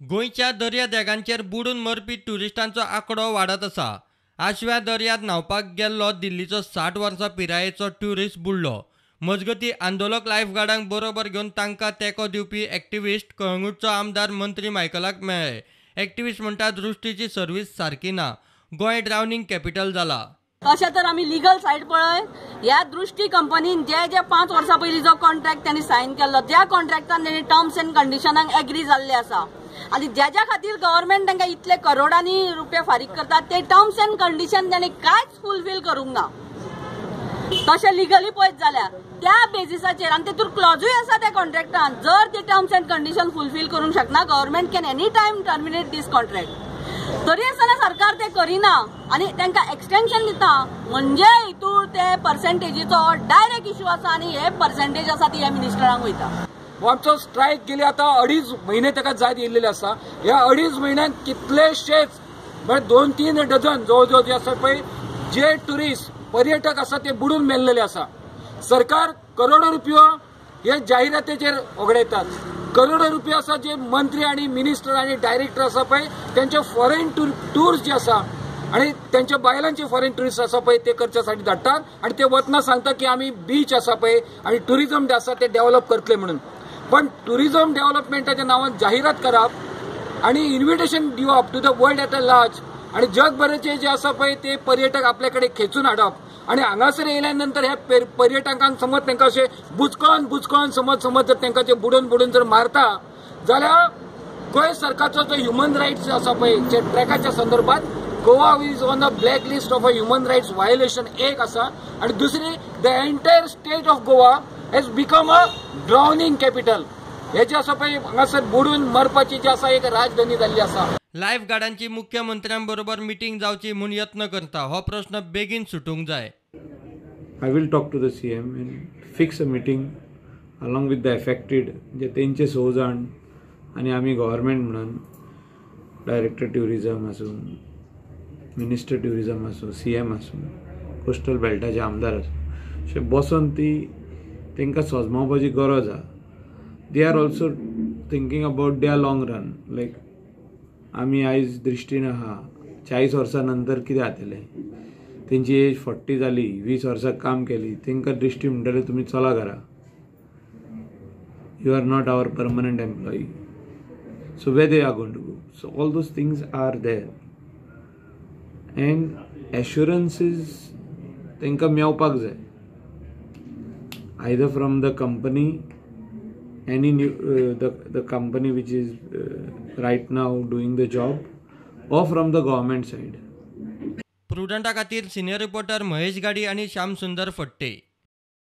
गोंयच्या दर्यादेगांचेर बुडून मरपी ट्युरिस्टांचो आंकडो वाडत आसा. आशव्या दर्यांत न्हांवपाक गेल्लो दिल्लीचो 60 वर्सां पिरायेचो ट्युरिस्ट बुडलो. मजगती आंदोलक लायफगार्डांक बरोबर घेवन तांकां तेंको दिवपी एक्टिविस्ट कळंगूटचो आमदार मंत्री मायकलाक मेळ्ळे. एक्टिविस्ट म्हणटा दृश्टीची सर्वीस सारकी ना, गोंय ड्रावनिंग कॅपिटल जाला. तशें तर आमी लिगल सायड पळय, ह्या दृश्टी कंपनीन जे जे 5 वर्सां पयलीं जो कॉन्ट्रॅक्ट त्यांनी सायन केल्लो त्या कॉन्ट्रॅक्टान तेणी टर्म्स एंड कंडिशनाक एग्री जाल्ले आसा आनी ज्याच्या खातीर गव्हर्मेंट तांकां इतले करोडांनी रुपया फारीक करतात ते टर्म्स एंड कंडिशन तांणी कांयच फुलफील करूंक ना. तशें लिगली पळयत जाल्यार त्या बेजिसाचेर आनी तेतूर क्लॉजूय आसा त्या कॉन्ट्रॅक्टान, जर ती टर्म्स एंड कंडिशन फुलफील करूंक शकना government can any time terminate this contract. तरी आसतना सरकार ते करिना आनी तांकां एक्सटेन्शन दिता, म्हणजे हितूर ते पर्सेंटेजीचो डायरेक्ट इश्यू आसा आनी हे पर्सेंटेज आसा ती ह्या मिनिस्टरांक वयता. आमचो स्ट्रायक गेली आतां 2.5 म्हयने ताका जायत येयल्लेले आसा. ह्या 2.5 म्हयन्यान कितलेशेच म्हळ्यार 2-3 डझन जवळ जवळ जे आसा पळय जे ट्युरिस्ट पर्यटक आसा ते बुडून मेल्लेले आसा. सरकार करोडो रुपयो हे जाहिरातीचेर ओगडायतात. करोडो रुपया आसा जे मंत्री आनी मिनिस्टर आनी डायरेक्टर आसा पळय तेंचे फॉरेन टूर्स जे आसा आनी तेंच्या बायलांचे फॉरेन ट्युरिस्ट आसा पळय ते करच्यासाठी धाडटात आनी ते वतना सांगता की आमी बीच आसा पळय आनी ट्युरिजम जे आसा ते डेव्हलप करतले म्हणून. पण ट्युरिजम डेव्हलपमेंटाच्या नांवान जाहिरात करप आनी इन्व्हिटेशन दिवप to the world at a large आनी जगभराचे जे आसा पळय ते पर्यटक आपल्या कडेन खेचून हाडप आनी हांगासर येयल्या नंतर ह्या पर्यटकांक समज तांकां अशें बुचकळोन बुचकळोन समज समज जर तांकां जे बुडून बुडून जर मारता जाल्यार गोंय सरकारचो जो ह्युमन रायट्स आसा पळय जे ट्रॅकाच्या संदर्भात Goa is on the black list of a human rights violation एक आसा आनी दुसरी the entire state of Goa has become a drowning capital. हे जे आसा पळय हांगासर बुडून मरपाची जी आसा एक राजधानी जाल्ली आसा. लायफ गार्डांची मुख्यमंत्र्यांबरोबर मिटींग जावची म्हूण यत्न करता, हो प्रश्न बेगीन सुटूंक जाय. I will talk to the CM and fix a meeting along with the affected जे तेंचे 6 जाण आनी आमी गव्हर्मेंट म्हणून डायरेक्टर ट्युरिजम आसूं, मिनिस्टर ट्युरिजम आसूं, CM आसूं, कोस्टल बेल्टाचे आमदार आसूं, अशें बसोन ती तांकां सजमावपाची गरज आसा. They are also thinking about their long run. Like आमी आयज दृश्टीन आहा 40 वर्सां नंतर कितें जातलें, तेंची एज 40 जाली, 20 वर्सां काम केली, तांकां दृश्टी म्हणटलें तुमी चला घरा, you are not our permanent employee. So where they are going to go? So all those things are there and assurances तांकां मेळपाक जाय, either from the company, any new the company which is right now doing the job, or from the government side. प्रुडंटा खातीर senior reporter Mahesh गाडी आणि श्याम सुंदर फट्टे.